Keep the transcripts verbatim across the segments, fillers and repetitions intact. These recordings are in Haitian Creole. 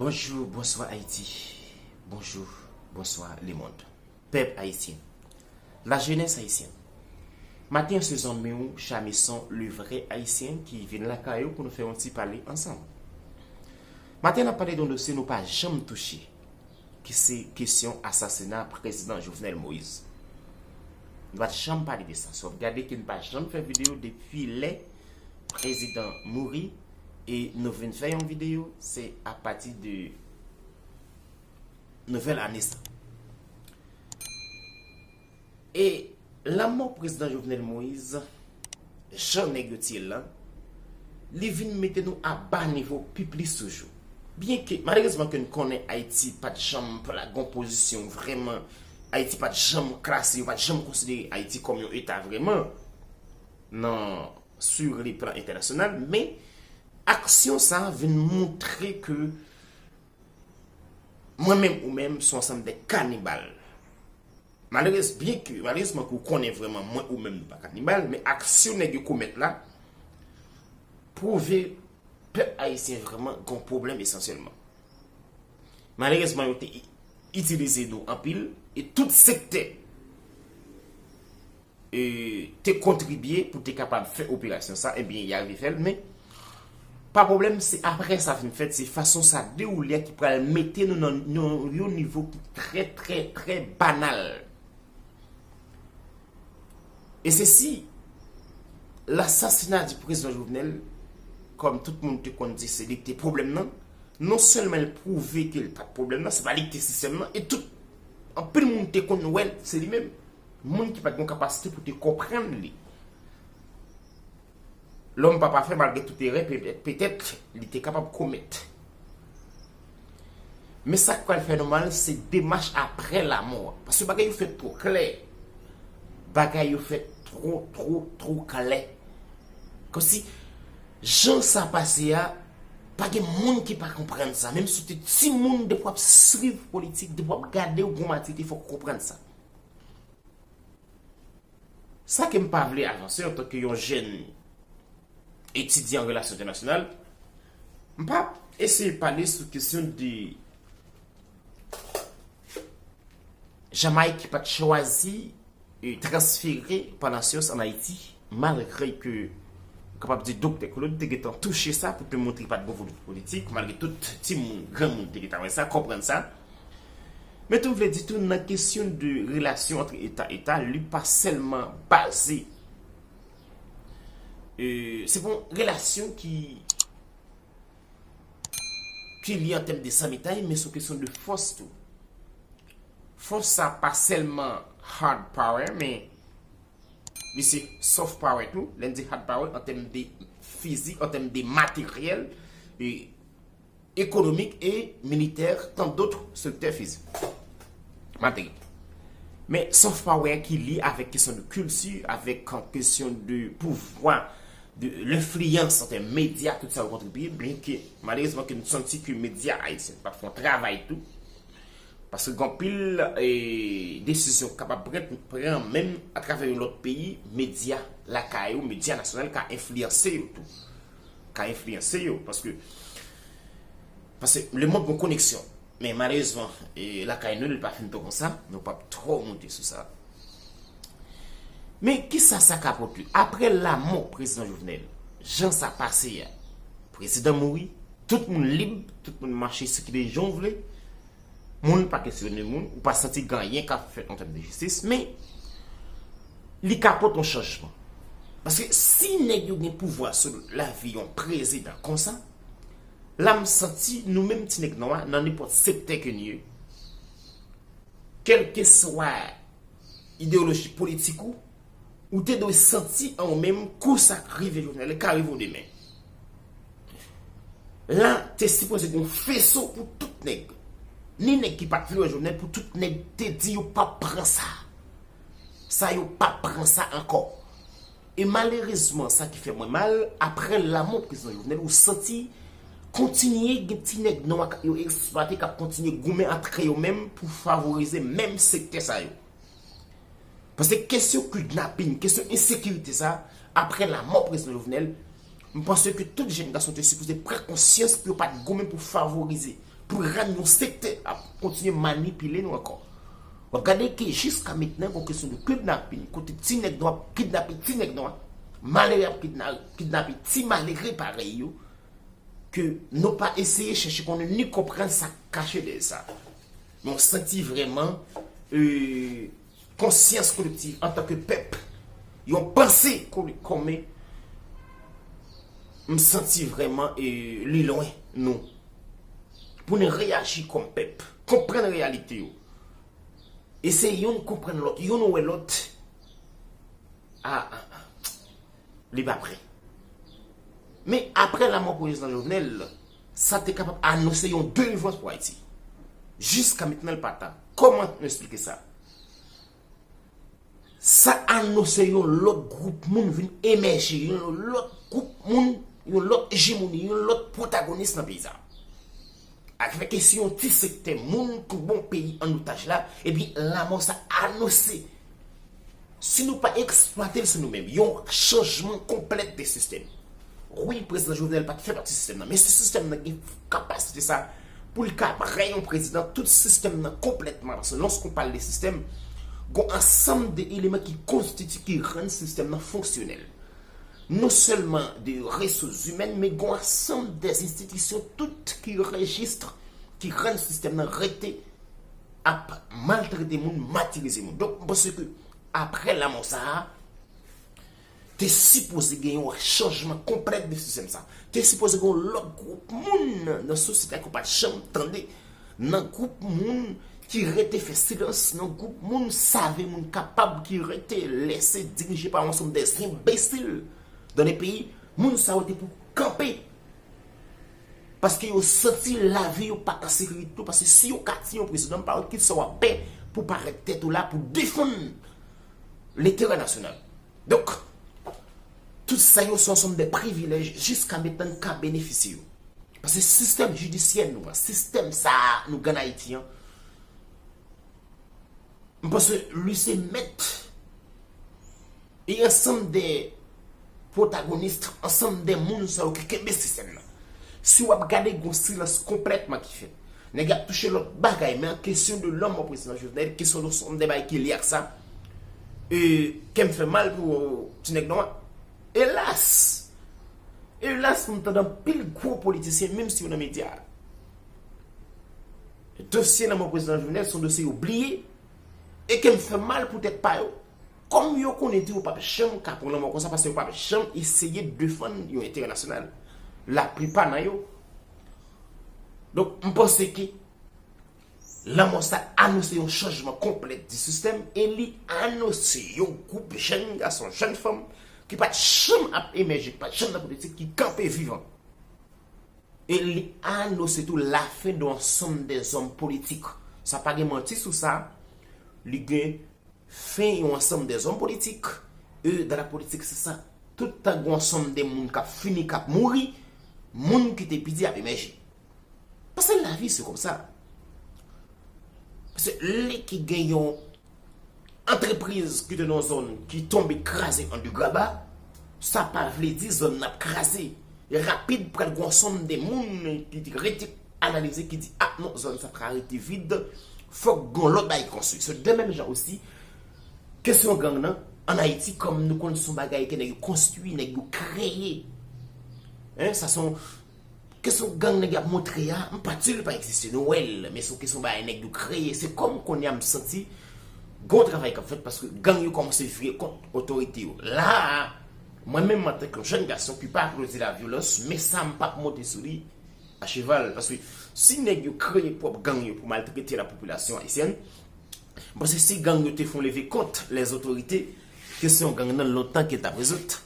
Bonjou, bonswa Ayiti. Bonjou, bonswa lemonn. Pèp ayisyen. Lajenès ayisyèn. Maten an se zanmi w, Chamison, le vrè ayisyen, ki vin lakay ou pou nou fè yon ti pale ansanm. Maten an n ap pale de yon dosye nou pa janm touche, ki se kesyon asasina prezidan Jovenel Moïse. Nou pa t janm pale de sa. Si w ap gade ke n pa janm fè videyo depi lè prezidan mouri, e nou vin fè yon videyo, se apati de nouvèl ane sa. E lanmò prezidan Jovenel Moïse, jan nèg yo tiye l lan, li vin mete nou a ba nivo pi plis toujou. Byenke, malerezman ke n konnen Ayiti pa t janm pran gon pozisyon vrèman, Ayiti pa t janm klase, yo pa t janm konsidere Ayiti kòm yon eta vrèman, nan, sur le plan entènasyonal, men aksyon sa a vin montre ke mwen menm ou menm se yon ansanm de kanibal. Malerez, byenke, malerezman ke w konnen vrèman mwen ou menm nou pa kanibal, men aksyon nèg yo komèt la pwouve pèp ayisyen vrèman gon pwoblèm esansyèlman. Malerezman, yo te i- itilize nou anpil, e tout sektè e, te kontribye pou te kapab fè operasyon sa, ebyen, y arive fè l, men pa pwoblèm, se apre sa fin fèt, se fason sa dewoule a ki pral mete nou nan, nan yon nivo ki trè, trè, trè banal. E se si l'assassinat du président Jovenel, kòm tout moun te konn di se li ki te pwoblèm nan, non sèlman l pwouve ke l pa t pwoblèm nan, se pa li ki te sistèm nan, e tout, anpil moun te konn wè l se li menm. Moun ki pa t gen kapasite pou te konprann li. Lòm pa pafè, malgre tout erè, pe- petèt li te kapab komèt. Men sa k pral fè nou mal, se demach apre lanmò a. Paske bagay yo fèt twò klè. Bagay yo fèt twò, twò, twò klè. Kòmsi, jan sa pase a, pa gen moun ki pa konprann sa. Menm si w te timoun, depi w ap swiv politik, depi w ap gade, w gon matirite, fòk w konprann sa. Sa ke m pa vle avanse antanke yon jèn etidyan relasyon entènasyonal, m pa eseye pale sou kesyon de Jamayik ki pa t chwazi e transfere Palacios ann Ayiti, malgre ke m kapab di Doktè Claude te gentan touche sa pou te montre pa t gon volonte politik, malgre tout timoun, granmoun te gentan wè sa, konprann sa. Men tou m vle di tou nan kesyon de relasyon ant eta eta, li pa sèlman baze, e, se pa yon relasyon ki, ki lye an tèm de zanmitay, men se yon kesyon de fòs tou. Fòs sa pa sèlman hard power, men li se soft power tou. Lè n di hard power, an tèm de fizik, an tèm de materyèl, e, ekonomik e militè, tant d'autres secteurs physiques. Materyèl. Men soft power ki lye avèk kesyon de kilti, avèk, euh, kesyon de pouvwa, de lenfliyans an tèm medya, tout sa yo kontribye, byenke malerezman ke n santi ke medya ayisyen pa t fè yon travay tou. Paske gen anpil, e, desizyon k kapab pran, pran menm atravè yon lòt peyi, medya lakay ou, medya nasyonal ka enfliyanse yo tou. Ka enfliyanse yo, paske, paske lemonn gon koneksyon. Men malerezman, e, lakay nou, li pa fin twò konsa, nou p ap twò monte sou sa. Men kisa sa ka pote? Apre lanmò prezidan Jovenel, jan sa pase a, prezidan mouri, tout moun lib, tout moun mache sikile jan w vle, moun pa kesyone moun, ou pa santi gen anyen k ap fèt an tèm de jistis, men li ka pote yon chanjman. Paske si nèg yo gen pouvwa sou lavi yon prezidan konsa, la m santi nou menm ti nèg nwa nan nenpòt sektè ke n ye, kèlkeswa ideyoloji politik ou, ou te dwe santi an ou menm kou sa k rive Jovenel ka rive w demen. La te sipoze gen yon feso pou tout nèg. Ni nèg ki pa t vle wè Jovenel, pou tout nèg te di yo p ap pran sa. Sa yo p ap pran sa ankò. E malerezman, sa ki fè mwen mal, apre lanmò prezidan Jovenel, ou santi kontinye gen ti nèg nwa k ap yo eksplwate, k ap kontinye goumen antre yo menm pou favorize menm sektè sa yo. Paske kesyon kidnapin, kesyon ensekirite sa, apre lanmò prezidan Jovenel, m panse ke tout jèn gason te sipoze pran konsyans pou yo pa t goumen pou favorize pran yon sektè ap kontinye manipile nou ankò. W ap gade ke jiska mentnan, gon kesyon de kidnapin, kote ti nèg nwa ap kidnape ti nèg nwa, malere ap kidna-, kidnape ti malere parèy yo, ke nou pa eseye chèche konnen ni konprann sa k kache dèyè sa. Men w santi vrèman, euh, konsyans kolektiv antanke pèp, yon panse kole-, komen, m santi vrèman, euh, li lwen nou. Pou n reyaji kòm pèp, konprann reyalite yo. Eseye youn konprann lòt, youn wè lòt. A, a, a. Li pa prè. Men apre lanmò prezidan Jovenel, sa te kapab anonse yon delivrans pou Ayiti. Jiska mentnan, l pa ta. Kòman nou esplike sa? Sa anonse yon lòt gwoup moun vin emèje, yon lòt gwoup moun, yon lòt ejemoni, yon lòt pwotagonis nan peyi sa. Avèk si yon ti sektè moun ki bon peyi an otaj la, epi lanmò sa anonse. Si nou pa eksplwate l sou nou menm, yon chanjman konplèt de sistèm. Wi, prezidan Jovenel pa t fè pati sistèm nan, men si sistèm nan gen kapasite sa pou l ka prè yon prezidan, tout sistèm nan konplètman, paske lòske w pale de sistèm, gon ansanm de eleman ki konstitye, ki rann sistèm nan fonksyonèl. Non sèlman de resous imèn, men gon ansanm de enstitisyon tout ki rejistre, ki rann sistèm nan rete ap maltrete moun, matirize moun. Donk, m panse ke apre lanmò sa a, te sipoze gen yon chanjman konplèt de sistèm sa. Te sipoze gen yon lòt gwoup moun nan sosyete a ke w pa t janm tande. Nan gwoup moun ki rete fè silans, nan gwoup moun save, moun kapab ki rete lese dirije pa yon ansanm de enbesil dan le peyi, moun sa yo te pou kanpe. Paske yo santi lavi yo pa an sekirite tou. Paske si yo ka tiye yon prezidan, m pa wè kisa w ap pè pou parèt tèt ou la pou defann lenterè nasyonal. Donk, tout sa yo se ansanm de privilèj jiska mentnan n ka benefisye yo. Paske sistèm jidisyè nou an, sistèm sa a nou gen an Ayiti an, m panse li se mèt e ansanm de pwotagonis, ansanm de moun sa yo ki kenbe sistèm nan. Si w ap gade, gon silans konplètman ki fèt. Nèg ap touche lòt bagay, men an kesyon de lanmò prezidan Jovenel, kesyon de ansanm de bagay ki lye ak sa, e, kè m fè mal pou ti nèg nwa. Elas! Elas, m tande anpil gwo politisyen, menm si yo nan medya, dosye lanmò prezidan Jovenel se yon dosye yo bliye, e kè m fè mal pou tèt pa yo. Kòm yo konnen tou yo p ap janm ka pran lanmò konsa, paske yo p ap janm eseye defann yon enterè nasyonal. Laplipa nan yo. Donk, m panse ke lanmò sa anonse yon chanjman konplèt di sistèm, e li anonse yon gwoup jèn gason, jèn fanm ki pa t janm ap emèje, ki pa t janm nan politik, ki kanpe vivan. E li anonse tou lafen de yon ansanm de zòm politik. Sa pa gen manti sou sa, li gen fen yon ansanm de zòm politik, e dan la politik se sa. Tout tan gen yon ansanm de moun k ap fini, k ap mouri, moun ki te piti ap emèje. Paske lavi se konsa. Paske lè ki gen yon antrepriz ki te nan yon zòn ki tonbe kraze an degraba, sa pa vle di zòn nan ap kraze. Rapid pral gen yon ansanm de moun ki te rete analize, ki di, a non, zòn sa pa ka rete vid, fòk gen yon lòt bagay ki konstwi. Se de menm jan osi, kesyon gang nan, an Ayiti, kòm nou konn se yon bagay ke nèg yo konstwi, nèg yo kreye. Hein, sa se yon kesyon gang nèg y ap montre a, m pa di li pa egziste, nou wè l, men se yon kesyon bagay nèg yo kreye. Se kòm kounye a m santi gon travay k ap fèt paske gang yo kòmanse vire kont otorite yo. La a, mwen menm antanke yon jèn gason ki pa aplodi lavyolans, men sa m p ap monte sou li a cheval. Paske si nèg yo kreye pwòp gang yo pou maltrete lapopilasyon ayisyèn, m panse si gang yo te fè yon leve kont lèzotorite, kesyon gang nan lontan ke l t ap rezoud.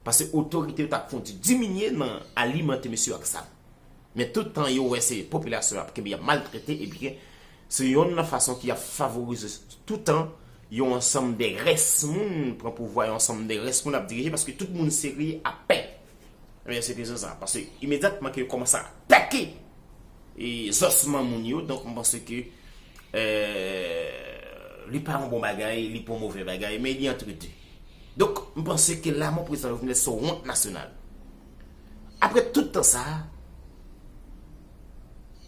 Paske otorite yo t ap fè yon ti diminye nan alimante mesye yo ak zam. Men tout tan yo wè se popilasyon yo ap kenbe y ap maltrete, ebyen, se yonn nan fason ki ap favorize tout tan yon ansanm de rès moun pran pouvwa, yon ansanm de rès moun ap dirije, paske tout moun serye ap pè. Ebyen, se te sa, paske imedyatman ke yo kòmanse atake e zòsman moun yo, donk, m panse ke, euh, li pa yon bon bagay, li pa yon move bagay, men li antre de. Donk, m panse ke lanmò prezidan Jovenel se yon wont nasyonal. Apre tout tan sa a,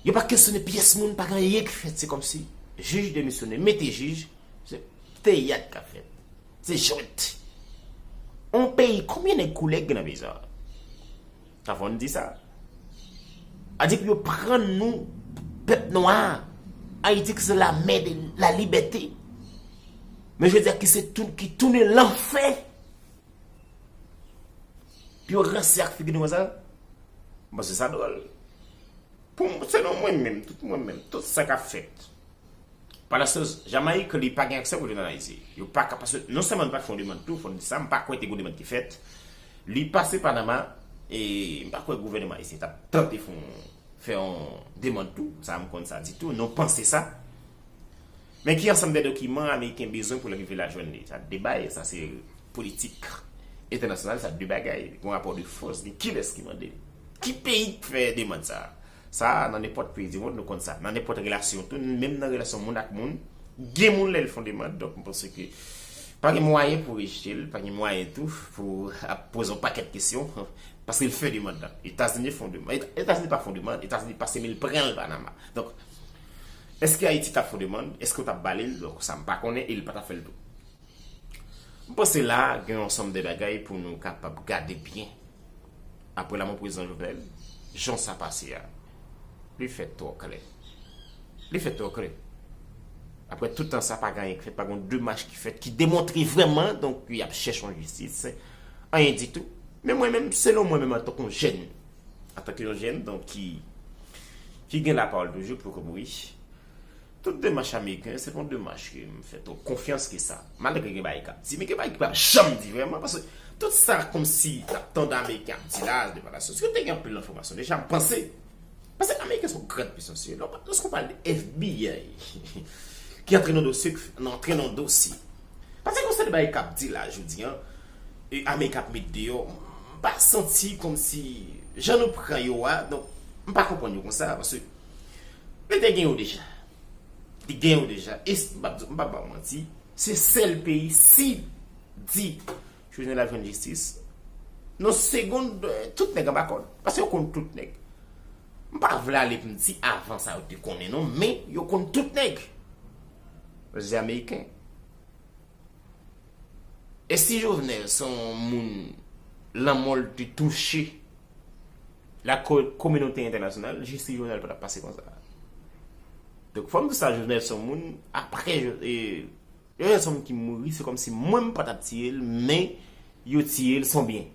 Yo pa kesyone pyès moun, pa gen anyen ki fèt. Se kòmsi jij demisyone, mete jij, se teyat k ap fèt. Se jwèt. On peyi, konbyen nèg koulè k gen nan peyi sa? Sa fò n di sa. A di pou yo pran nou, pèp nwa a, Ayiti ki se la mè de la libète. Men jodi a ki se tou, ki tounen lanfè. Pou yo ranse ak figi nou konsa. Mwen panse sa dwòl. Pou m, selon mwen menm, tout mwen menm, tout sa k ap fèt. Palasyoz, Jamayik, li pa gen aksè pou vin ann Ayiti. Yo pa ka, paske non sèlman li pa t fè yon demann tou, fò n di sa, m pa kwè te gen yon demann ki fèt. Li pase Panama, e m pa kwè gouvènman ayisyen t ap tante fè yon, fè yon demann tou, sa m konn sa di tou, nou panse sa. Men ki ansanm de dokiman Ameriken bezwen pou l rive la jwenn li? Sa de bagay, sa se politik entènasyonal, sa de bagay. Gen yon rapò de fòs, gen kilès ki mande li? Ki peyi k fè demann sa a? Sa a, nan nenpòt peyi di mond, nou konn sa. Nan nenpòt relasyon tou, menm nan relasyon moun ak moun, gen moun lè l fè yon demann, donk m panse ke pa gen mwayen pou rejte l, pa gen mwayen tou pou ap poze yon pakèt kesyon, paske l fè demann nan. Etazini fè yon demann. Eta-, Etazini pa fè yon demann, Etazini pase men l pran l Panama. Donk, èske Ayiti t ap fè yon demann? Èske yo t ap ba li l? Donk, sa m pa konnen e l pa t ap fè l tou. M panse la a, gen yon ansanm de bagay pou nou kapab gade byen. Apre lanmò prezidan Jovenel, jan sa pase a, li fèt twò klè. Li fèt twò klè. Apre tout tan sa, pa gen anyen ki fèt, pa gen yon demach ki fèt, ki demontre vrèman, donk, y ap chèche yon jistis, anyen ditou. Men mwen menm, selon mwen menm, antanke yon jèn, antanke yon jèn, donk, ki, ki gen lapawòl toujou, poko mouri, tout demach ameriken, se pa yon demach ke m fè twòp konfyans ke sa. Malgre gen bagay k ap di, men gen bagay ki p ap janm di vrèman, paske tout sa kòmsi n ap tande ameriken ap di la, de pa la sosi, yo te gen anpil enfòmasyon deja, m panse. Paske ameriken se yon gran pisans, lè, lòske w pale de F B I, ki antre nan dosye, nan antre nan dosye. Paske konsa de bagay k ap di la, jodi a, e ameriken ap met deyò, m pa santi kòmsi, jan nou pran yo a, donk, m pa konprann yo konsa, paske li te gen yo deja. Li gen yo deja. E s-, m p ap di, m p ap ba w manti, se sèl peyi, si di Jovenel ap jwenn jistis, nan segonn, tout nèg anba kòd. Paske yo konn tout nèg. M pa vle ale pou m di avan sa yo te konnen non, men yo konn tout nèg. Yo se ameriken. E si Jovenel se yon moun lanmò l te touche la ko-, kominote entènasyonal, jistis Jovenel pa t ap pase konsa. Donk, fò m di sa, Jovenel se yon moun, apre Jo-, e, Jovenel se yon moun ki mouri, se kòmsi mwen m pa t ap tiye l, men yo tiye l, se yon byen.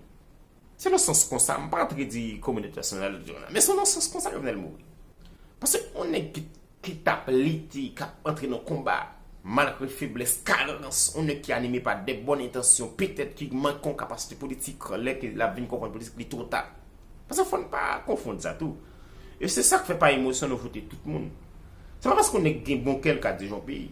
Se nan sans konsa, m pa antre di kominote entènasyonal, men se nan sans konsa Jovenel mouri. Paske yon nèg ki, ki t ap lite, k ap antre nan konba, malgre feblès, karans, yon nèg ki anime pa de bòn entansyon, petèt ki manke yon kapasite politik, lè ke l ap vin konprann politik, li twò ta. Paske fò n pa konfonn sa tou. E se sa k fè pa emosyon nou vote tout moun. Se pa paske yon nèg gen bon kè l ka dirije yon peyi.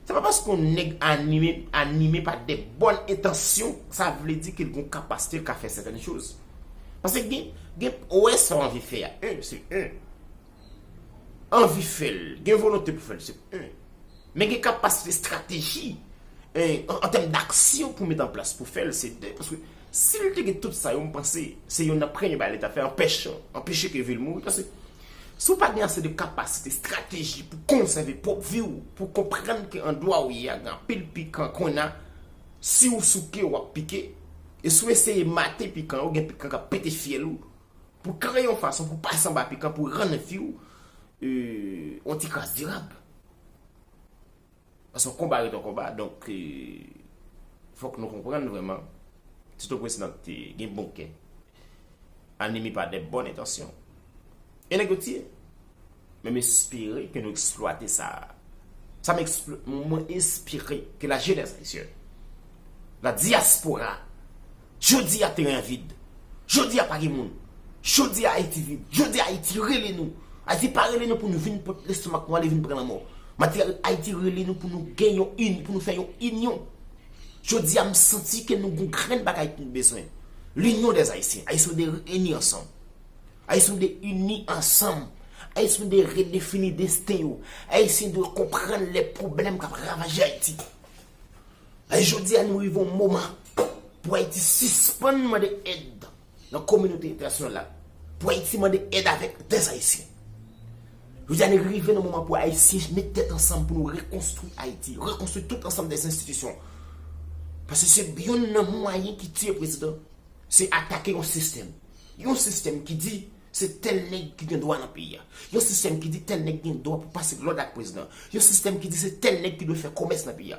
Se pa paske yon nèg anime, anime pa de bòn entansyon, sa vle di ke l gen yon kapasite l ka fè sètèn choz. Paske gen, gen, wè sa w anvi fè a, en, se en. Anvi fè l, gen volonte pou fè l, se en. Men gen kapasite estrateji, en, an, an tèm daksyon pou met an plas pou fè l, se de. Paske si l te gen tout sa yo, m panse se youn nan premye bagay li ta fè, anpeche, anpeche ke vi l mouri. Paske si w pa gen ase de kapasite, estrateji pou konsève pwòp vi w, pou konprann ke andwa w ye a gen anpil pikan, konn a, si w souke, w ap pike. E si w eseye mate pikan yo, gen pikan k ap pete fyèl ou, pou kreye yon fason pou pase anba pikan, pou rann vi w, e, yon ti kras dirab. Paske yon konba ret yon konba, donk, e, fòk nou konprann vrèman, Tito Prezidan te gen bon kè, anime pa de bòn entansyon. E nèg yo tiye. Men m espere ke nou eksplwate sa. Sa m ekspl-, mwen espere ke la jeunesse haïtienne, la diaspora, jodi a teren an vid. Jodi a pa gen moun. Jodi a Ayiti vid. Jodi a Ayiti rele nou. Ayiti pa rele nou pou nou vin pot lestomak nou ale vin pran lanmò. Ayiti rele nou pou nou gen yon ini, pou nou fè yon inyon. Jodi a m santi ke nou gon grenn bagay ke nou bezwen. L'union des Haïtiens. Ayisyen dwe ini ansanm. Ayisyen dwe ini ansanm. Ayisyen dwe redefini desten yo. Ayisyen dwe konprann lè pwoblèm k ap ravaje Ayiti. E jodi a nou rive yon moman pou Ayiti sispann mande èd nan kominote entènasyonal la. Pou Ayiti mande èd avèk dè Ayisyen. Jodi a nou rive nan moman pou Ayisyen met tèt ansanm pou nou rekonstwi Ayiti, rekonstwi tout ansanm dèz enstitisyon. Paske se youn nan mwayen ki tiye prezidan, se atake yon sistèm. Yon sistèm ki di se tèl nèg ki gen dwa nan peyi a. Yon sistèm ki di tèl nèg gen dwa pou pase lòd ak prezidan. Yon sistèm ki di se tèl nèg ki dwe fè komès nan peyi a.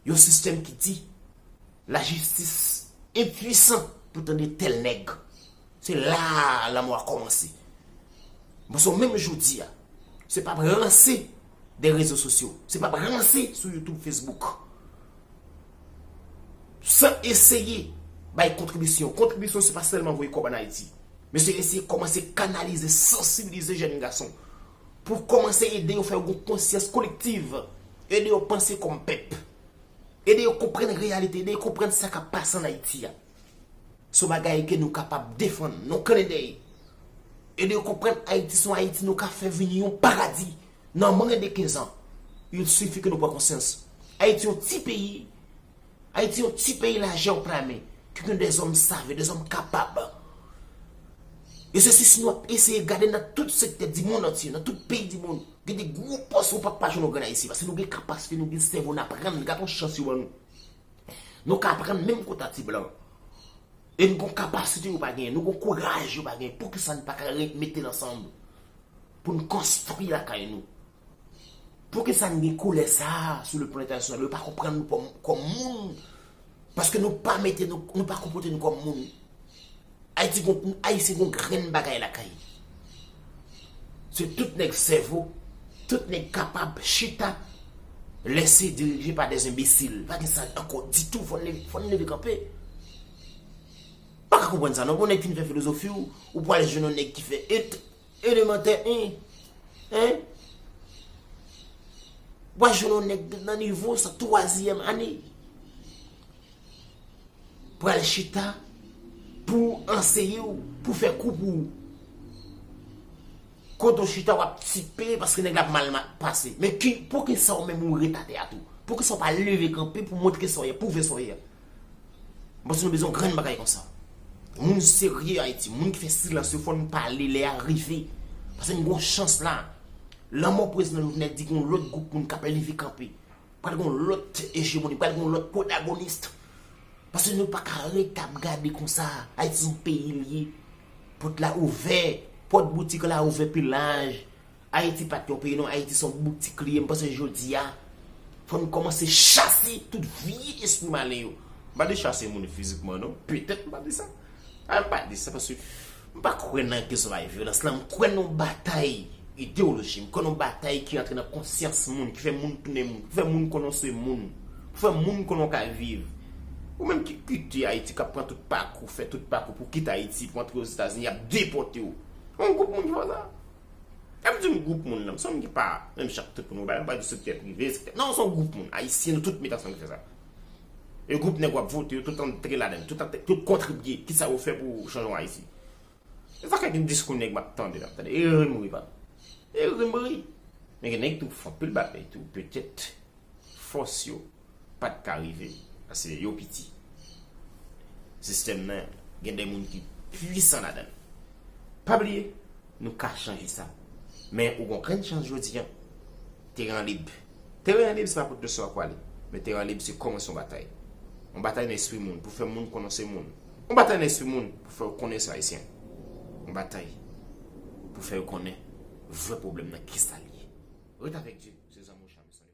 Yon sistèm ki di lajistis enpwisan pou tande tèl nèg. Se la a lanmò a kòmanse. Paske menm jodi a, se p ap ranse de rezo sosyo. Se p ap ranse sou YouTube, Facebook. San eseye bay kontribisyon. Kontribisyon se pa sèlman voye kòb ann Ayiti. Men se eseye kòmanse kanalize, sansibilize jèn gason. Pou kòmanse ede yo fè yon konsyans kolektiv. Ede yo panse kòm pèp. Ede yo konprann reyalite, ede yo konprann sa k ap pase ann Ayiti a. Se yon bagay ke nou kapab defann, nou kanpe dèyè. Ede yo konprann Ayiti se yon Ayiti nou ka fè vin yon paradi nan mwens de kenz an. Il sifi ke nou pran konsyans. Ayiti yon ti peyi, Ayiti yon ti peyi lajè yon pla men, ki gen dèzòm save, dèzòm kapab. E se si, si nou ap eseye gade nan tout sektè di mond antye, nan tout peyi di mond, gen de gwo pòs ou p ap pa jwenn yon grenn Ayisyen, paske nou gen kapasite, nou gen sèvo, n aprann, gade yon chans yo ban nou. Nou ka aprann menm kote a ti blan. E nou gon kapasite yo pa genyen, nou gon kouraj yo pa genyen. Poukisa n pa ka re-, mete l ansanm pou n konstwi lakay nou? Poukisa n gen koulè sa a sou le plan entènasyonal? Yo pa konprann nou kòm, kòm moun. Paske nou pa mete nou, nou pa konpòte nou kòm moun. Ayiti gon, Ayisyen gon grenn bagay lakay. Se tout nèg sèvo, tout nèg kapab chita, lèse dirije pa dèz enbesil. Pa gen sa ankò ditou, fò n leve, fò n leve kanpe. Pa ka konprann sa non, bon nèg fin fè filozofi w, ou pral jwenn yon nèg ki fè et, elemantè en, en. Ou pral jwenn yon nèg nan nivo sa twazyèm ane. Pral chita pou anseye w, pou fè kou pou ou. Kote w chita w ap tipe paske nèg la ap mal ma-, pase. Men ki, poukisa w menm ou ret atè a tou? Poukisa w pa leve kanpe pou montre sa w ye, pwouve sa w ye? Paske nou bezwen yon grenn bagay konsa. Moun serye Ayiti, moun ki fè silans yo, fò n pale lè a rive. Paske n gon chans la. Lanmò prezidan Jovenel di gon lòt gwoup moun k ap leve kanpe. Pral gon lòt ejemoni, pral gon lòt pwotagonis. Paske nou pa ka ret ap gade konsa. Ayiti se yon peyi l ye. Pòt la ouvè. Pòt boutik la ouvè pi laj. Ayiti pa t yon peyi non, Ayiti se yon boutik li ye. M panse jodi a, fò n kòmanse chase tout vye espri malen yo. M pa di chase moun fizikman non. Petèt m pa di sa. A, m pa di sa paske m pa kwè nan kesyon bagay vyolans lan. M kwè nan yon batay ideyoloji. M kwè nan yon batay ki antre nan konsyans moun, ki fè moun tounen moun, ki fè moun konnen w se moun, ki fè moun konnen w ka viv. Ou menm ki kite Ayiti, k ap pran tout pakou, fè tout pakou pou kite Ayiti, pou antre Ozetazini, y ap depòte w. Yon gwoup moun ki fè sa. Lè m di yon gwoup moun nan, se yon moun ki pa menm jan ak tout moun, m pa di sektè prive, sektè, non, se yon gwoup moun, Ayisyen, nou tout met ansanm ki fè sa. E gwoup nèg w ap vote yo, tout antre ladan l, tout antre, tout kontribye, kisa yo fè pou chanje Ayiti. E sa k gen diskou nèg m ap tande, m ap tande, ere mouri pa. Ere mouri. Men gen nèg tou k fè anpil batay tou, petèt fòs yo pa t ka rive, paske yo piti. Sistèm nan gen de moun ki pwisan ladan l. Pa bliye, nou ka chanje sa. Men ou gon grenn chans jodi a. Teren an lib. Teren an lib, se pa pou tout sa w ap pwale. Men teren an lib, se kòmanse yon batay. Yon batay nan espri moun, pou fè moun konnen w se moun. Yon batay nan espri moun, pou fè yo konnen se Ayisyen. Yon batay pou fè yo konnen vrè pwoblèm nan kisa l ye. Ret avèk Dye, se zanmi w Chamison.